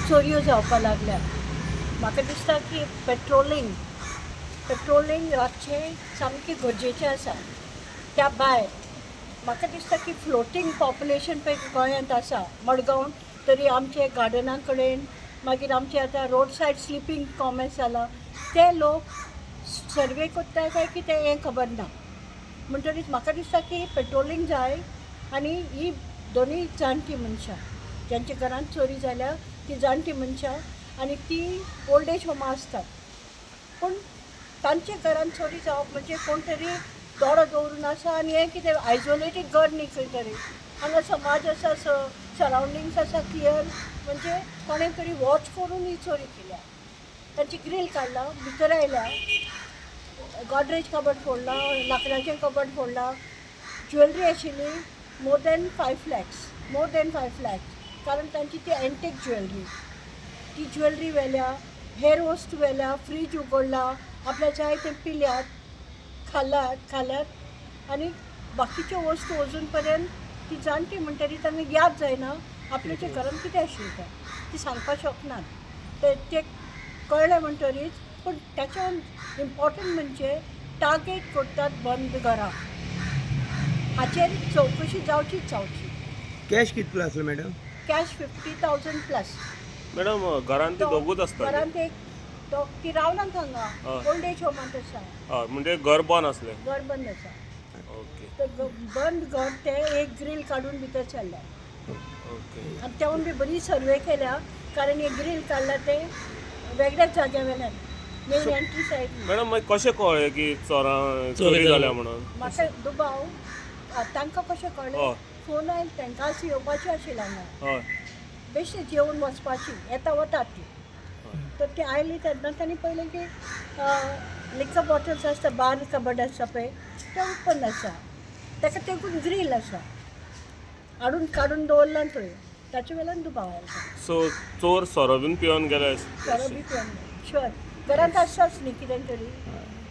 चोरयो जावपाक लागल्या. म्हाका दिसता की पेट्रोलिंग पेट्रोलिंग रातचें सामकें गरजेचें आसा. त्या भायर म्हाका दिसता की फ्लोटींग पॉप्युलेशन पळय गोंयांत आसा, मडगांव तरी आमचे गार्डना कडेन, मागीर आमचे आतां रोड सायड स्लिपींग कॉमर्स जाला, ते लोक सर्वे करता काय कितें हें खबर ना. म्हणटरीच म्हाका दिसता की पेट्रोलिंग जाय आनी ही दोनूय जाणटी मनशां ज्यांच्या घरांत चोरी जाल्या ती जाणटी मनशां आनी ती ओल्ड एज होमा आसतात, पूण तांच्या घरांत चोरी जावप म्हणजे कोण तरी दोळो दवरून आसा. आनी हें कितें आयजोलेटेड घर न्ही, खंय तरी हांगा समाज आसा, सरावंडिंग्स आसा क्लियर, म्हणजे कोणें तरी वॉच करून ही चोरी केल्या. तांची ग्रील काडला, भितर आयल्या, गॉदरेज कबड फोडला, लांकडाचें कबड फोडला. ज्वेलरी आशिल्ली more than 5 lakhs, more than 5 lakhs, कारण तांची ती एंटीक ज्वेलरी. ती ज्वेलरी व्हेल्या, हेर वस्तू व्हेल्या, फ्रीज उगडला, आपल्या जाय तें पिल्यात, खाल्यात खाल्यात आनी बाकीच्यो वस्तू अजून पर्यंत ती जाणटी म्हणटरी तांकां याद जायना आपल्याच्या घरान कितें आशिल्लें तें, ती सांगपाक शकनात. ते ते कळ्ळें म्हणटरीच. पूण ताच्यान इम्पॉर्टंट म्हणजे टार्गेट करतात बंद घरां, हाचेर चवकशी जावचीच जावची. कॅश कितलो आसलो मॅडम? Cash 50,000 plus. मॅडम, घरान ती दोगूच आसता? घरांत एक तो, ती रावनात हांगा. हय. ओल्ड एज होमांत आसा. हय, म्हणजे घर बंद आसलें? घर बंद आसा. ओके. तर बंद घर ते एक ग्रील काडून भितर सरल्या. ओके. आनी तेवून बी बरी सर्वे केल्या, कारण हे ग्रील काडला ते वेगळ्याच जाग्या वेल्यान, मेन एंट्री सायड. मॅडम, मागीर कशें कळ्ळें की चोरां चोरी जाल्या म्हणून? म्हाका दुबाव तांकां कशें कळ्ळें? हय. फोन आयलो तांकां, आज येवपाचें आशिल्लें हांगा. बेश्टें जेवन वचपाची, येता वतात ती. तर ती आयली तेन्ना तांणी पळयलें की लिकर बॉटल्स आसता, बार कबड आसता पळय, तें ओपन आसा, ताका तेकून ग्रील आसा, हाडून काडून दवरलां थंय. ताचे वेल्यान दुबाव आयलो. सो चोर सोरो बीन पिवन गेले? सोरो बी पिवन, शुअर, घरांत आसताच न्ही कितें तरी.